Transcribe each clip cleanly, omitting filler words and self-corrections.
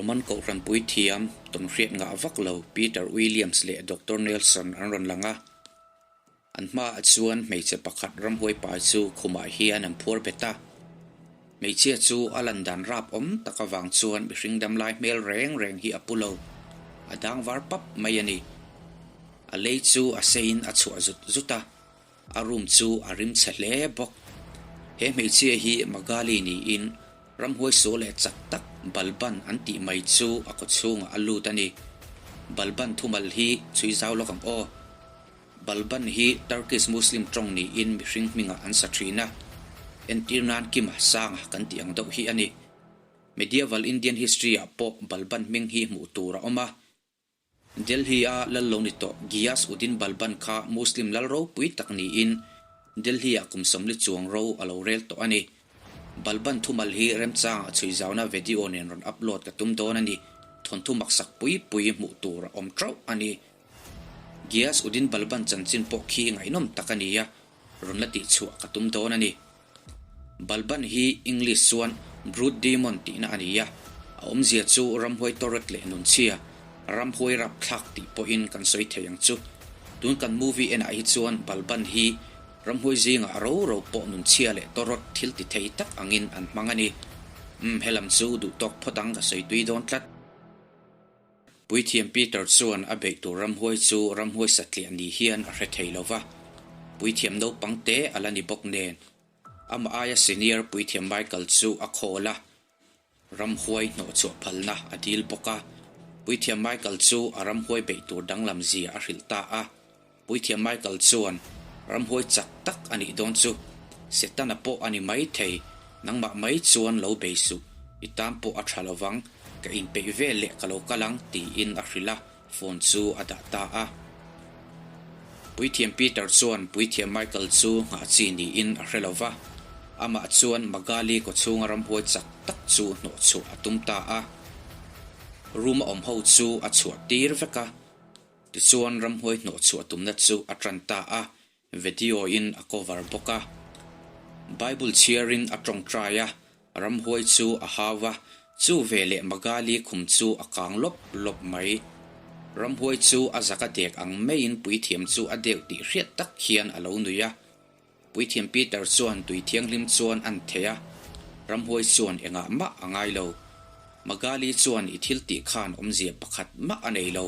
Roman Kohhran puithiam tawnhriat ngah vak lo Peter Williams leh Doctor Nelson an rawn lang a. An hmaah chuan hmeichhe pakhat ramhuai pai chu khumah hian an phuar bet a. Hmeichhia chu a lan dan rap awm tak avang chuan mihring damlai hmel reng reng hi a pu lo, a dang var pap mai a ni. A lei chu a seiin a chhuah zut zut a, a room chu a rim chhe hle bawk. He hmeichhia hi Magali niin ramhuai sual leh chak tak Balban an tih mai chu a kawchhungah a lut a ni. Balban thumal hi chhui zau lawk ang aw. Balban hi Turkish Muslim tawng niin mihring hmingah an sa thin a, entir nan Kima Sanga kan tih ang deuh hi a ni. Medieval Indian history ah pawh Balban hming hi hmuh tur a awm a. Delhi-a lal lo ni tawh Ghiyas Uddin Balban kha Muslim lal ropui tak niin Delhi-ah kum 40 chuang ro a lo rel tawh a ni. Balban thumal hi remchangah chhui zauna video nen rawn upload ka tum dawn a ni. Thawnthu maksak pui pui hmuh tur a awm tauh a ni. Ghiyas Uddin Balban chanchin pawh khi ngaihnawm tak a ni a, rawn la tihchhuah ka tum dawn a ni. Balban hi English chuan Brute Demon tihna a ni a, a awmzia chu ramhuai tawret leh nunchhia, ramhuai rapthlak tih pawhin kan sawi thei ang chu. Tun kan movie enah hi chuan Balban hi ramhuai zingah ro ro pawh nunchhia leh tawrawt thil ti thei tak angin an hmang a ni. Umm helam chu duhtawk phawt ang ka sawi tui dawn tlat. Puithiam Peter chuan a beih tur ramhuai chu ramhuai satliah ni hian a hre thei lo va, puithiam naupang te a la ni bawk nen. Amah aia senior puithiam Michael chu a khawl a, ramhuai hnawhchhuah phalna a dil bawk a. Puithiam Michael chu a ramhuai beih tur danglam zia a hrilh ta a. Puithiam Michael chuan, Ramhuai chak tak a nih dawn chu. Setana pawh a ni mai thei, nangmah mai chuan lo bei suh, i tan pawh a tha lovang, ka inpeih vel leh ka lo kal ang, tiin a hrilh a, phone chu a dah ta a. Puithiam Peter chuan Puithiam Michael chu nghah chi niin a hre lo va, amah chuan Magali kawchhunga ramhuai chak tak chu hnawhchhuah a tum ta a. Room a awm ho chu a chhuah tir vek a. Tichuan ramhuai hnawhchhuah tumna chu a tan ta a, video in a cover bawk a. Bible chhiarin a tawngtai a, ramhuai chu a hau a, chu veleh Magali khum chu a kang lawp lawp mai. Ramhuai chu a zak a dek ang maiin puithiam chu a deuh tih hriat tak hian a lo nui a. Puithiam Peter chuan tui thianghlim chuan an thei a, ramhuai chuan engah mah a ngai lo. Magali chuan i thil tih khan awmzia pakhat mah a nei lo.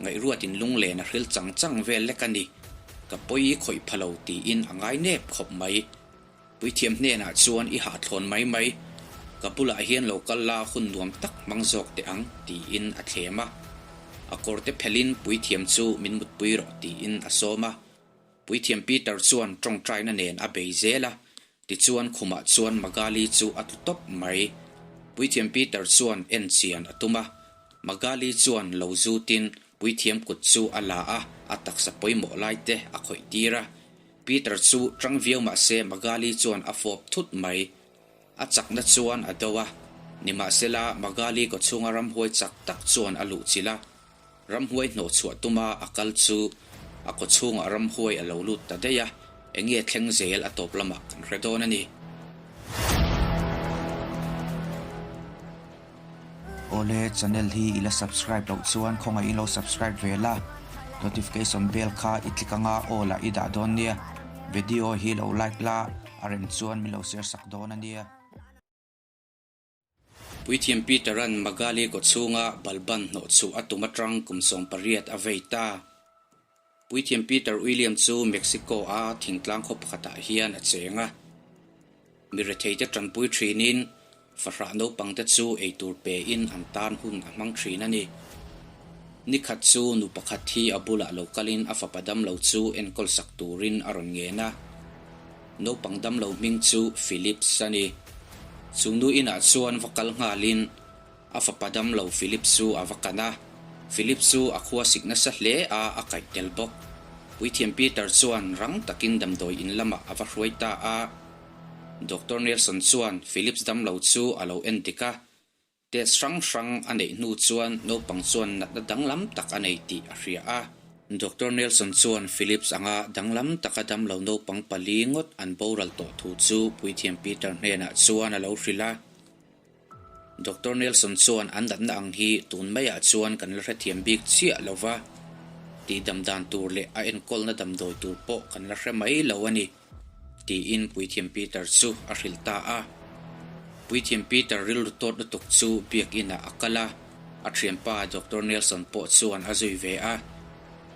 Ngaihruatin lunglen a hril chang chang vel lek a ni. Ka pawi i khawih pha lo tiin a ngai nep khawp mai. Puithiam hnenah chuan i hahthlawn mai mai. Ka bulah hian lo kal la hun nuam tak hmang zawk teh ang tiin a thlem a. A kawrte phelhin puithiam chu min mutpui rawh tiin a sawm a. Puithiam Peter chuan tawngtaina nen a bei zel a, tichuan khumah chuan Magali chu a tlu tawp mai. Puithiam Peter chuan en chian a tum a, Magali chuan lo zutin puithiam kut chu a la a, a taksa pawimawh lai te a khawih tir a. Peter chu tang viau mah se Magali chuan a fawp thut mai. A chakna chuan a do a, nimahsela Magali kawchhunga ramhuai chak tak chuan a luhchilh a. Ramhuai hnawhchhuah tuma a kal chu a kawchhungah ramhuai a lo lut ta daih a, eng nge thleng zel a tawp lamah kan hre dawn a ni. Awle channel hi i la subscribe loh chuan khawngaih in lo subscribe ve la, notification bell kha i click anga aw lah i dah dawn nia, video hi lo like la a rem chuan min lo share sak dawn a nia. Puithiam Peter-a'n Magali kawchhunga Balban hnawhchhuah a tum atang kum 18 a vei ta. Puithiam Peter William chu Mexico-a thingtlang khaw pakhatah hian a cheng a. Mi retheite tanpui thinin fahrah naupangte chu eitur pein an tan hun a hmang thin a ni. Nikhat chu nu pakhat hi a bulah lo kalin a fapa damlo chu enkawl sak turin a rawn ngen a. Naupang damlo hming chu Philips a ni. Chu nu inah chuan va kal nghalin a fapa damlo Philip chu a va kan a. Philip chu a khua sik nasa hle a, a kaih tel bawk. Puithiam Peter chuan rang takin damdawi in lamah a va hruai ta a. Doctor Nelson chuan Philips damlo chu a lo en dik a. Test hrang hrang a neih hnu chuan naupang chuan natna danglam tak a nei tih a hria a. Doctor Nelson chuan Phillips anga danglam taka damlo naupang pali ngawt an boral tawh thu chu Puithiam Peter hnenah chuan a lo hrilh a. Doctor Nelson chuan an natna ang hi tun maiah chuan kan la hrethiam bik chiah lo va, tihdam dan tur leh a enkawlna damdawi tur pawh kan la hre mai lo a ni, tiin Puithiam Peter chu a hrilh ta a. Puithiam Peter rilru tawt lutuk chu biakinah a kal a, a thianpa Doctor Nelson pawh chuan a zui ve a.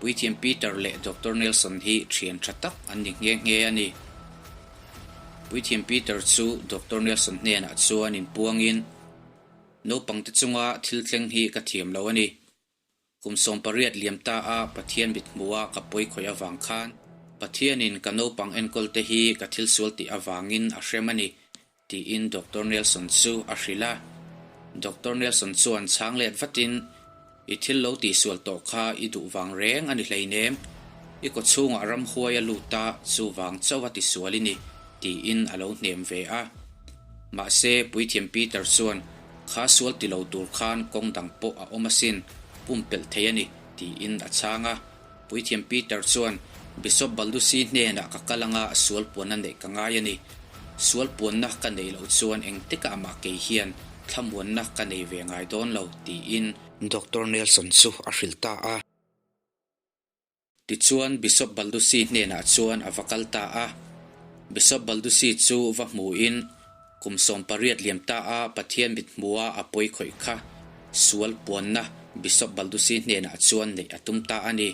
Puithiam Peter leh Doctor Nelson hi thian tha tak an ni nghe nghe a ni. Puithiam Peter chu Doctor Nelson hnenah chuan inpuangin, Naupangte chunga thil thleng hi ka thiam lo a ni. Kum 18 liam ta a Pathian mithmuha ka pawi khawih avang khan Pathianin ka naupang enkawlte hi ka thil sual tih avangin a hrem a ni, tiin Doctor Nelson chu a hrilh a. Doctor Nelson chuan chhang let vatin, I thil lo tihsual tawh kha i duh vang reng a ni hleinem. I kaw chhungah ramhuai a lut a, chuvang chauh a tisual i ni, tiin a lo hnem ve a. Mahse, Puithiam Peter chuan, Kha sual ti lo tur khan kawng dang pawh a awm asin, pumpelh thei a ni, tiin a chhang a. Puithiam Peter chuan, Bishop Balducci hnenah ka kal anga sual puanna neih ka ngai a ni. Sual puanna ka neih loh chuan engtikah mah kei hian thlamuanna ka nei ve ngai dawn lo, tiin. Doctor Nelson chu a hrilh ta a. Tichuan Bishop Balducci hnenah chuan a va kal ta a. Bishop Balducci chu va hmuhin, Kum 18 liam ta a Pathian mithmuha a pawi khawih kha sual puanna Bishop Balducci hnenah chuan neih a tum ta a ni.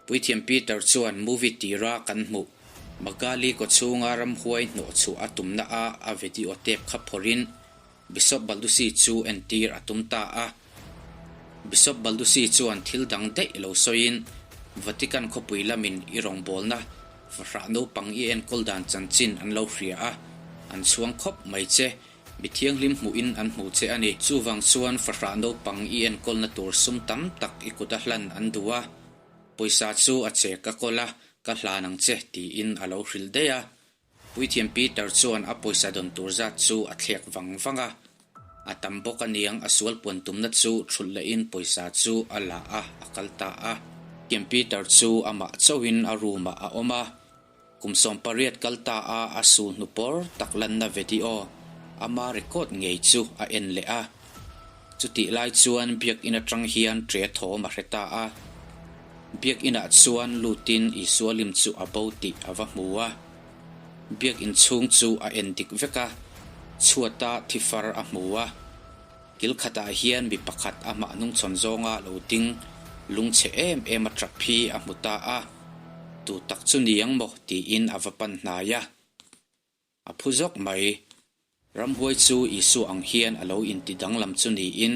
Puithiam Peter chuan movie tira kan hmuh Magali kawchhunga ramhuai hnawhchhuah a tumna a a video tape kha phawrhin Bishop Balducci chu entir a tum ta a. Bishop Balducci chuan thil dang daih lo sawiin Vatican khawpui lamin i rawngbawlna fahrah naupang i enkawl dan chanchin an lo hria a, an chhuang khawp mai che. Mi thianghlim hmuhin an hmu che a ni. Chuvang chuan fahrah naupang i enkawlna tur sum tam tak i kut a hlan an duh a. Pawisa chu a che ka kawl a, ka hlan ang che tiin a lo hrilh daih a. Puithiam Peter chuan a pawisa dawn tur zat chu a thlek vang vang a. A tam bawk aniang a sual puan tumna chu thulh lehin pawisa chu a la a, a kal ta a. Puithiam Peter chu amah chauhin a room ah a awm a. Kum 18 kal ta a a su hnu pawr tak lanna video ama record ngei chu a en leh a. Chutih lai chuan biakinn atang hian ṭe thawm a hre ta a. Biakinah chuan lutin Isua lim chu a bo tih a va hmu a. Biakin chhung chu a en dik vek a, chhuata thi far a hmu a. Kil khatah hian mi pakhat amah hnungchhawn zawnga lo ding lungchhe em em a tap hi a hmu ta a. Tu tak chu ni ang maw tiin a va pan hnai a. A phu zawk mai. Ramhuai chu Isua ang hian a lo inti danglam chu niin,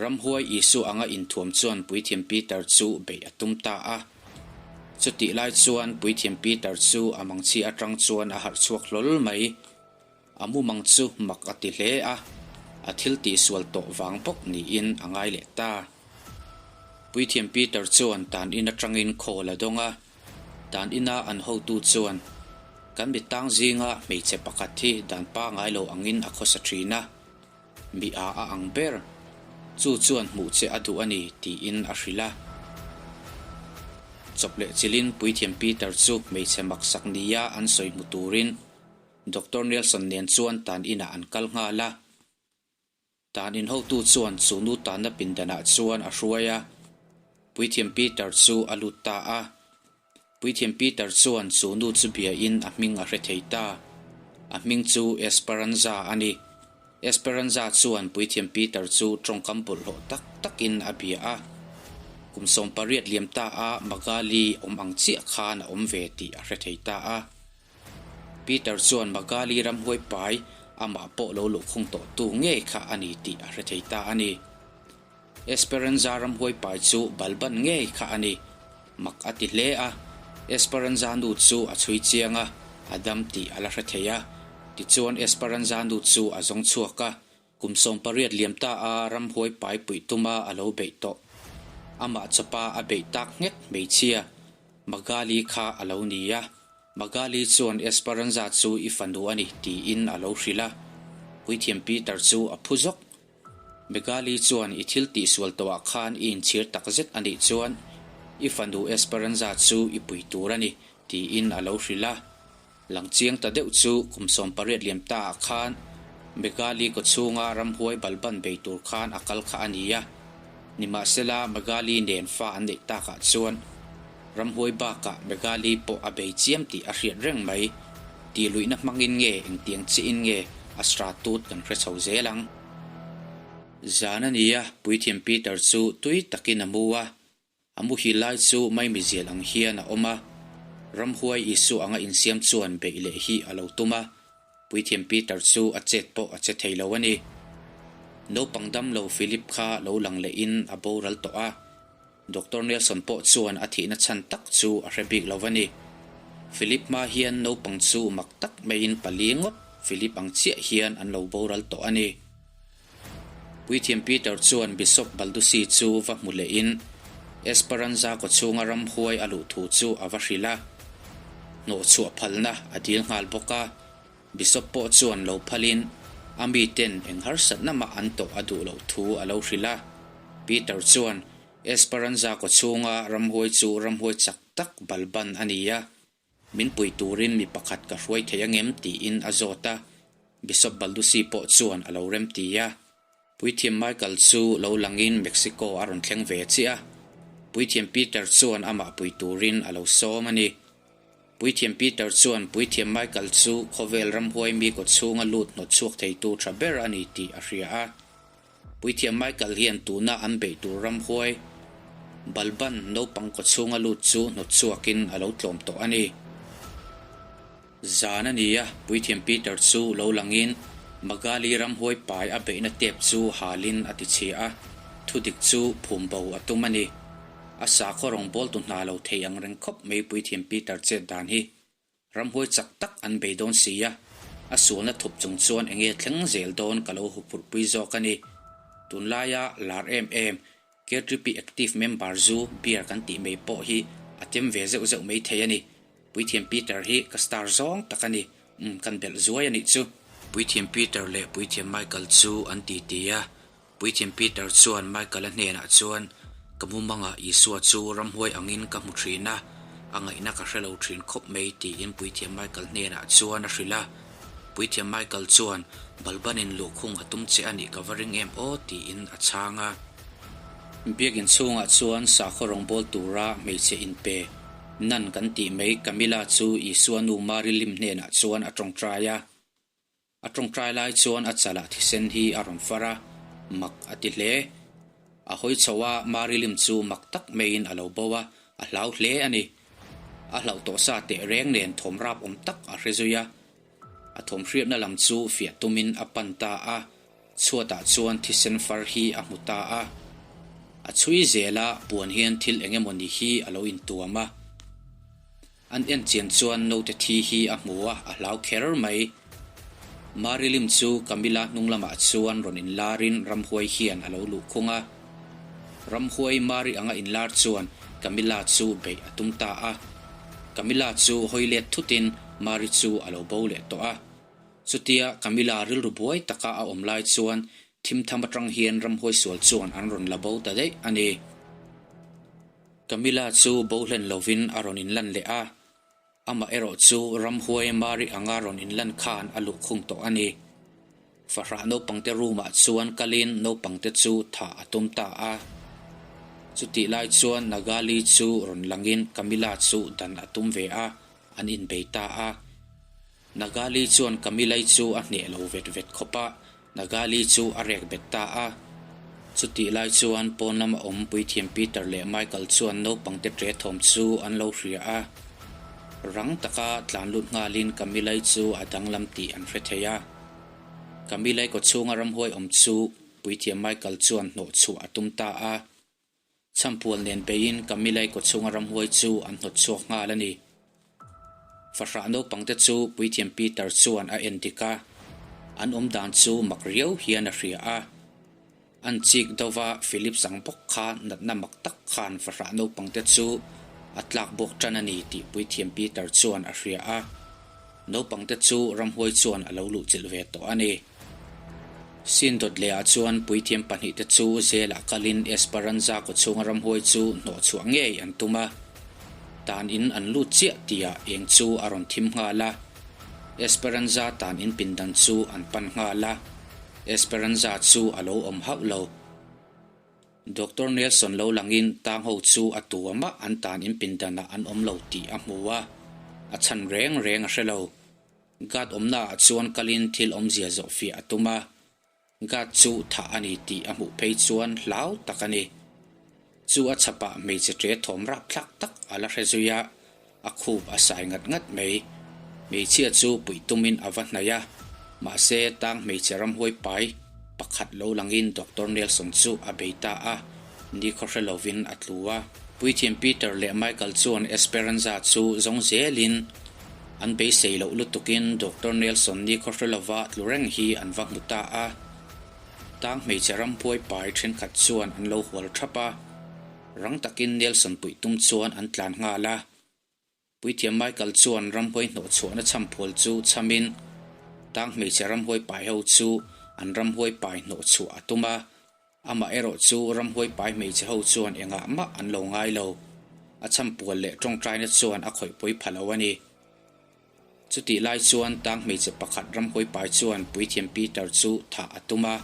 Ramhuai Isua anga inthuam chuan Puithiam Peter chu beih a tum ta a. Chutih lai chuan Puithiam Peter chu a mangchhi atang chuan a harh chhuak hlawl mai. A mumang chu mak a ti hle a, a thil tihsual tawh vang bawk niin a ngai leh ta. Puithiam Peter chuan tan in atangin khawl a dawng a. Dan ina an hotu chuan, Kan mi tang zinga hmeichhe pakhat hi dan pangai lo angin a khawsa thin a, mi a a ang ber. Chu chuan hmuh che a duh a ni, tiin a hrilh a. Chawp leh chilhin Puithiam Peter chu hmeichhe maksak nia an sawi hmu turin Doctor Nelson nen chuan tan inah an kal nghal a. Tan in hotu chuan chu nu tanna pindanah chuan a hruai a, Puithiam Peter chu a lut ta a. Puithiam Peter chuan chu nu chu biain a hming a hre thei ta. A hming chu Esperanza a ni. Esperanza chuan Puithiam Peter chu tawngkam bawlhhlawh tak takin a bia a. Kum 18 liam ta a Magali awm ang chiah khan a awm ve tih a hre thei ta a. Peter chuan Magali ramhuai pai amah pawh lo luhkhung tawh tu ngei kha a ni tih a hre thei ta a ni. Esperanza ramhuai pai chu Balban ngei kha a ni. Mak a ti hle a, Esperanza nu chu a chhui chiang a, a dam tih a la hre thei a. Tichuan Esperanza nu chu a zawng chhuak a, Kum 18 liam ta a ramhuai pai puih tuma a lo beih tawh. Amah chawpa a beih tak nghek hmeichhia Magali kha a lo ni a. Magali chuan Esperanza chu i fanu a ni tiin a lo hrilh a. Puithiam Peter chu a phu zawk. Magali chuan i thil tihsual tawhah khan i inchhir takzet a nih chuan i fanu Esperanza chu i pui tur a ni tiin a lo hrilh a. Lang chiang ta deuh chu kum 18 liam ta ah khan. Megali kawchhunga ramhuai balban bei tur khan a kal kha a ni a. Nimahsela, Megali nen fa an neih takah chuan ramhuai bakah Megali pawh a bei chiam tih a hriat reng mai. Tihluihna hmangin nge engtiang chiahin nge a stratut kan hre chho zel ang. Zan a ni a, Puithiam Peter chu tui takin a mu a. A muhil lai chu maimizial ang hian a awm a, ramhuai Isua anga insiam chuan beih leh hi a lo tum a, Puithiam Peter chu a chet pawh a che thei lo a ni. Naupang damlo Philip kha lo lang lehin a boral tawh a, Doctor Nelson pawh chuan a thihna chhan tak chu a hre bik lo a ni. Philip hma hian naupang chu mak tak maiin pali ngawt Philip ang chiah hian an lo boral tawh a ni. Puithiam Peter chuan Bishop Balducci chu va hmu lehin Esperanza kawchhunga ramhuai a luh thu chu a va hrilh a, hnawhchhuah phalna a dil nghal bawk a. Bishop pawh chuan lo phalin a miten eng harsatna mah an tawh a duh loh thu a lo hrilh a. Peter chuan Esperanza kawchhunga ramhuai chu ramhuai chak tak balban a ni a, Min pui turin mi pakhat ka hruai thei angem tiin a zawt a, Bishop Balducci pawh chuan a lo remti a. Puithiam Michael chu lo langin Mexico a rawn thleng ve chiah a, Puithiam Peter chuan amah pui turin a lo sawm a ni. Puithiam Peter chuan Puithiam Michael chu khawvel ramhuai mi kawchhunga lut hnawt chhuak theitu tha ber a ni tih a hria a. Puithiam Michael hian tuna an beih tur ramhuai Balban naupang kawchhunga lut chu hnawt chhuakin a lo tlawm tawh a ni. Zan a ni a, Puithiam Peter chu lo langin Magali ramhuai pai a beihna tep chu halin a ti chhia a, thudik chu phum bo a tum a ni. A sakhaw rawngbawltu hna lo thei ang reng khawp mai Puithiam Peter chet dan hi. Ramhuai chak tak an bei dawn si a, a sualna thup chung chuan enge thleng zel dawn ka lo huphurhpui zawk a ni. Tunlaia lar em em, KTP Active Member zu beer kan tih mai pawh hi a tem ve zeuh zeuh mai thei a ni. Puithiam Peter hi ka star zawng tak a ni, umm kan belh zuai a nih chu. Puithiam Peter leh Puithiam Michael chu an titi a, Puithiam Peter chuan Michael-a hnenah chuan, Ka mumangah Isua chu ramhuai angin ka hmu thin a, a ngaihna ka hre lo thin khawp mai, tiin Puithiam Michael hnenah chuan a hrilh a. Puithiam Michael chuan, Balbanin luhkhung a tum che a nih ka va ring em aw, tiin a chhang a. Biakin chhungah chuan sakhaw rawngbâwl tura hmeichhe inpe nan kan tih mai Camilla chu Isua nu Mari lim hnenah chuan a tawngtai a. A tawngtai lai chuan a chalah thisen hi a rawn far a, mak a ti hle. A hawi chho a, Marilim chu mak tak maiin a lo bo a, a hlau hle a ni. A hlauh tawh sa teh reng nen thawm rap awm tak a hre zui a. A thawm hriatna lam chu fiah tumin a pan ta a, chhuatah chuan thisen far hi a hmu ta a. A chhui zel a, puan hian thil eng emawni hi a lo intuam a. An en chian chuan naute thi hi a hmu a, a hlau kher mai. Marilim chu Camilla hnung lamah chuan rawn inlarin ramhuai hian a lo luh khung a. Ramhuai Mari anga inlar chuan Camilla chu beih a tum ta a. Camilla chu hawi let thutin Mari chu a lo bo leh tawh a. Chutia Camilla rilru buai taka a awm lai chuan thimtham atang hian ramhuai sual chuan an rawn la bo ta daih a ni. Camilla chu bo hlen lovin a rawn inlan leh a, amah erawh chu ramhuai Mari anga rawn inlan khan a luhkhung tawh a ni. Fahrah naupangte room-ah chuan kalin naupangte chu thah a tum ta a. Chutih lai chuan Nagali chu rawn langin Camilla chu dan a tum ve a, an inbei ta a. Nagali chuan Camilla-i chu a hneh lo vet vet khawp a, Nagali chu a rek bet ta a. Chutih lai chuan pawn lama awm Puithiam Peter leh Michael chuan naupangte ṭe thawm chu an lo hria a. Rang taka tlan lut nghalin Camilla-i chu a danglam tih an hre thei a. Camilla-i kawchhunga ramhuai awm chu Puithiam Michael chuan hnawh chhuah a tum ta a. Chhampual nen beiin Camilla-i kawchhunga ramhuai chu an hnawt chhuak nghal a ni. Fahrah naupangte chu Puithiam Peter chuan a en dik a, an awm dan chu mak riau hian a hria a. An chik deuh a, Philip sang bawk kha natna mak tak khan fahrah naupangte chu a tlak buak tan a ni tih Puithiam Peter chuan a hria a. Naupangte chu ramhuai chuan a lo luhchilh ve tawh a ni. Sin dawt lehah chuan puithiam pahnihte chu zelah kalin Esperanza kawchhunga ramhuai chu hnawh chhuah ngei an tum a. Tan in an lut chiah tihah eng chu a rawn thim nghal a. Esperanza tan in pindan chu an pan nghal a, Esperanza chu a lo awm hauh lo. Doctor Nelson lo langin tang ho chu a tu amah an tan in pindanah an awm lo tih a hmu a, a chhan reng reng a hre lo. Guard awmnaah chuan kalin thil awmzia zawhfiah a tum a, Guard chu thah a ni tih a hmuh phei chuan hlau tak a ni. Chu a chhapah hmeichhe ṭe thawm rapthlak tak a la hre zui a, a khup a sai ngat ngat mai. Hmeichhia chu puih tumin a va hnaih a, mahse tang hmeichhe ramhuai pai pakhat lo langin Doctor Nelson chu a bei ta a, nikhaw hre lovin a tlu a. Puithiam Peter leh Michael chuan Esperanza chu zawng zelin An beisei loh lutukin Doctor Nelson nikhaw hre lova tlu reng hi an va hmu ta a. Tang hmeichhe rampuai pai thenkhat chuan an lo hual thap a. Rang takin Nelson puih tum chuan an tlan nghal a. Puithiam Michael chuan ramhuai hnawhchhuahna chhamphual chu chhamin tang hmeichhe ramhuai pai ho chu an ramhuai pai hnawhchhuah a tum a. Amah erawh chu ramhuai pai hmeichhe ho chuan engah mah an lo ngai lo. A chhampual leh tawngtaina chuan a khawih pawi pha lo a ni. Chutih lai chuan tang hmeichhe pakhat ramhuai pai chuan Puithiam Peter chu thah a tum a.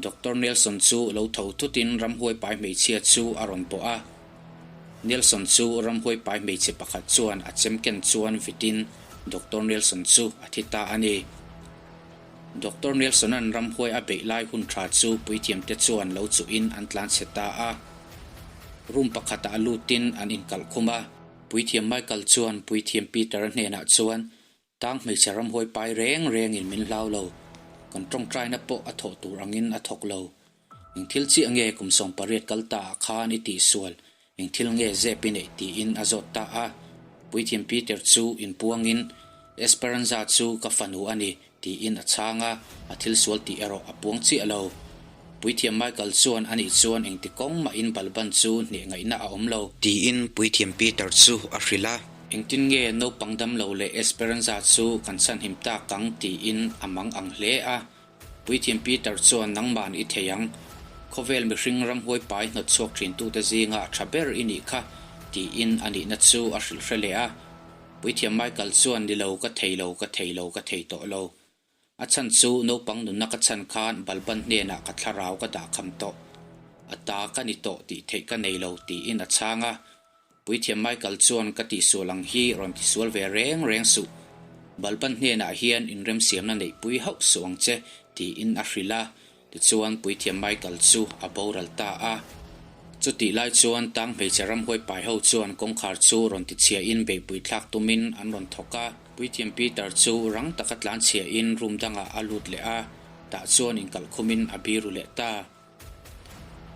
Doctor Nelson chu lo tho thutin ramhuai pai hmeichhia chu a rawn bawh a. Nelson chu ramhuai pai hmeichhe pakhat chuan a chem ken chuan vitin Doctor Nelson chu a thi ta a ni. Doctor Nelson-a'n ramhuai a beih lai hun tha chu puithiamte chuan lo chuhin an tlanchhe ta a. Room pakhatah lutin an inkalh khum a. Puithiam Michael chuan Puithiam Peter-a hnenah chuan, Tang hmeichhe ramhuai pai reng rengin min hlau lo. Kan tawngtaina pawh a thawh tur angin a thawk lo. Eng thil chiah nge kum 18 kal ta ah khan i tihsual? Eng thil nge zep i neih? tiin a zawt ta a. Puithiam Peter chu inpuangin, Esperanza chu ka fanu a ni, tiin a chhang a, a thil sual tih erawh a puang chiah lo. Puithiam Michael chuan anih chuan engti kawng mahin Balban chu hneh ngaihna a awm lo. Tiin Puithiam Peter chu a hrilh a. Engtin nge naupang damlo leh Esperanza chu kan chhanhim tak ang? tiin a mang ang hle a. Puithiam Peter chuan nangman i thei ang. Khawvel mihring ramhuai pai hnawt chhuak thintute zinga tha ber i nih kha, tiin a nihna chu a hrilh hre leh a. Puithiam Michael chuan ni lo, ka thei lo, ka thei lo, ka thei tawh lo. A chhan chu naupang nunna ka chhan khan Balban hnenah ka thlarau ka dah kham tawh. A ta ka ni tawh tih theih ka nei lo, tiin a chhang a. Puithiam Michael chuan ka tihsual ang hi rawn tisual ve reng reng suh. Balban hnenah hian inremsiamna neihpui hauh suh ang che, tiin a hrilh a. Tichuan Puithiam Michael chu a boral ta a. Chutih lai chuan tang hmeichhe ramhuai pai ho chuan kawngkhar chu rawn tichhiahin beihpui thlak tumin an rawn thawk a. Puithiam Peter chu rang taka tlanchhiahin room dangah a lut leh a, tah chuan inkalhkhumin a biru leh ta.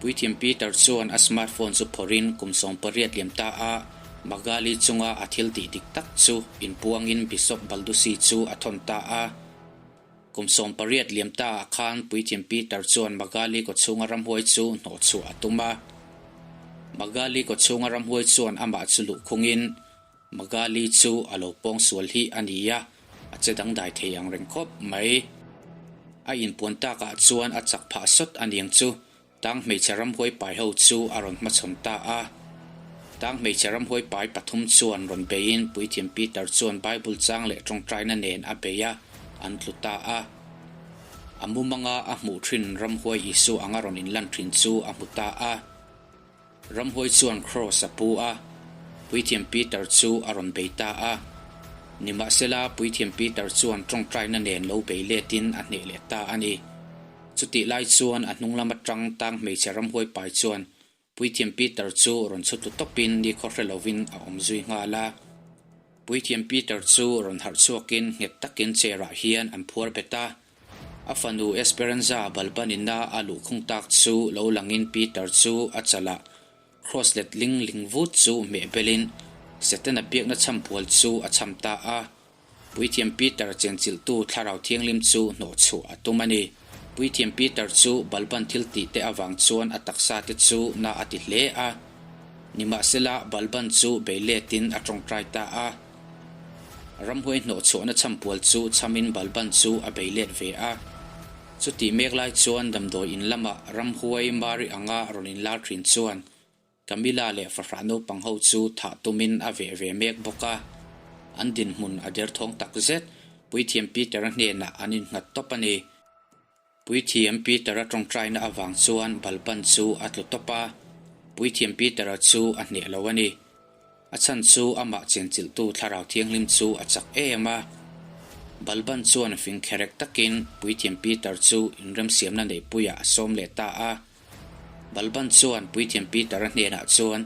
Puithiam Peter chuan a smartphone chu phawrhin kum 18 liam ta a Magali chunga a thil tih dik tak chu inpuangin Bishop Balducci chu a thawn ta a. Kum 18 liam ta ah khan Puithiam Peter chuan Magali kawchhunga ramhuai chu hnawhchhuah a tum a. Magali kawchhunga ramhuai chuan amah chu luhkhungin Magali chu a lo pawng sual hi a ni a, a che dangdai thei ang reng khawp mai. A inpuan takah chuan a chak phah sawt a niang chu, tang hmeichhe ramhuai pai ho chu a rawn hmachhawn ta a. Tang hmeichhe ramhuai pai pathum chuan rawn beiin Puithiam Peter chuan Bible chang leh tawngtaina nen a bei a, an tlu ta a. A mumanga a hmuh thin ramhuai Isua anga rawn inlan thin chu a hmu ta a. Ramhuai chuan Kraws a pu a, Puithiam Peter chu a rawn bei ta a. Nimahsela, Puithiam Peter chuan tawngtaina nen lo bei letin a hneh leh ta a ni. Chutih lai chuan a hnung lam atang tang hmeichhe ramhuai pai chuan Puithiam Peter chu rawn chhu tlu tawpin nikhaw hre lovin a awm zui nghal a. Puithiam Peter chu rawn harh chhuakin nghet takin chair ah hian an phuar bet a. A fanu Esperanza Balbanina a luhkhung tak chu lo langin Peter chu a chalah Cross let ling ling vut chu hmeh belin Setana biakna chhampual chu a chham ta a. Puithiam Peter chenchilhtu Thlarau Thianghlim chu hnawhchhuah a tum a ni. Puithiam Peter chu Balban thil tih te avang chuan a taksa te chu na a ti hle a. Nimahsela Balban chu bei letin a tawngtai ta a. Ramhuai hnawhchhuahna chhampual chu chhamin Balban chu a bei let ve a. Chutih mek lai chuan damdawi in lamah ramhuai Mari anga rawn inlar thin chuan Camilla leh fahrah naupang ho chu thah tumin a veh ve mek bawk a. An dinhmun a derthawng tak zet. Puithiam Peter-a hnenah an innghat tawp a ni. Puithiam Peter-a tawngtaina avang chuan Balban chu a tlu tawp a, Puithiam Peter-a chu a hneh lo a ni. A chhan chu amah chenchilhtu Thlarau Thianghlim chu a chak em a. Balban chuan fing kherek takin Puithiam Peter chu inremsiamna neihpuiah a sawm leh ta a. Balban chuan Puithiam Peter-a hnenah chuan,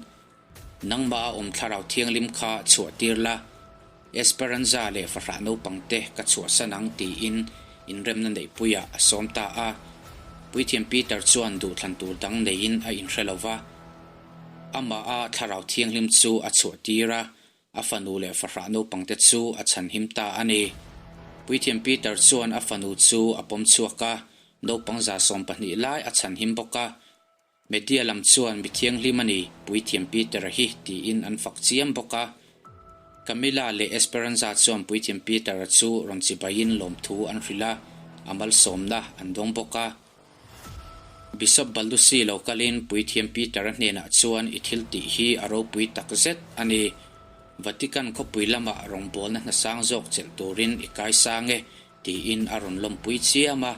Nangmah a awm Thlarau Thianghlim kha chhuah tir la, Esperanza leh fahrah naupangte ka chhuahsan ang tiin inremna neihpuiah a sawm ta a. Puithiam Peter chuan duhthlan tur dang neiin a inhre lo va. Amah a Thlarau Thianghlim chu a chhuah tir a, a fanu leh fahrah naupangte chu a chhanhim ta a ni. Puithiam Peter chuan a fanu chu a pawm chhuak a, naupang 12 lai a chhanhim bawk a. Media lam chuan mi thianghlim a ni, Puithiam Peter-a hi tiin an fak chiam bawk a. Camilla leh Esperanza chuan Puithiam Peter-a chu rawn chibaiin lawmthu an hrilh a, a malsawmna an dawng bawk a. Bishop Balducci lo kalin Puithiam Peter-a hnenah chuan i thil tih hi a ropui tak zet a ni. Vatican khawpui lamah rawngbawlna hnasang zawk chelh turin i kaisang e tiin a rawn lawmpui chiam a.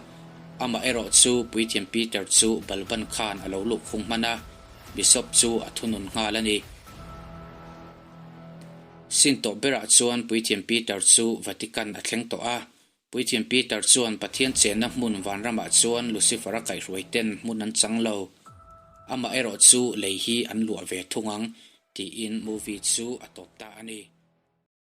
Amaherawh chu Puithiam Peter chu Balban khan a lo luh khung hman a, Bishop chu a thunun nghal a ni. Sin tawh berah chuan Puithiam Peter chu Vatican a thleng tawh a. Puithiam Peter chuan Pathian chenna hmun vanramah chuan Lucifer-a kaihhruaiten hmun an chang lo. Amaherawh chu lei hi an luah ve thung ang, tiin movie chu a tawp ta a ni.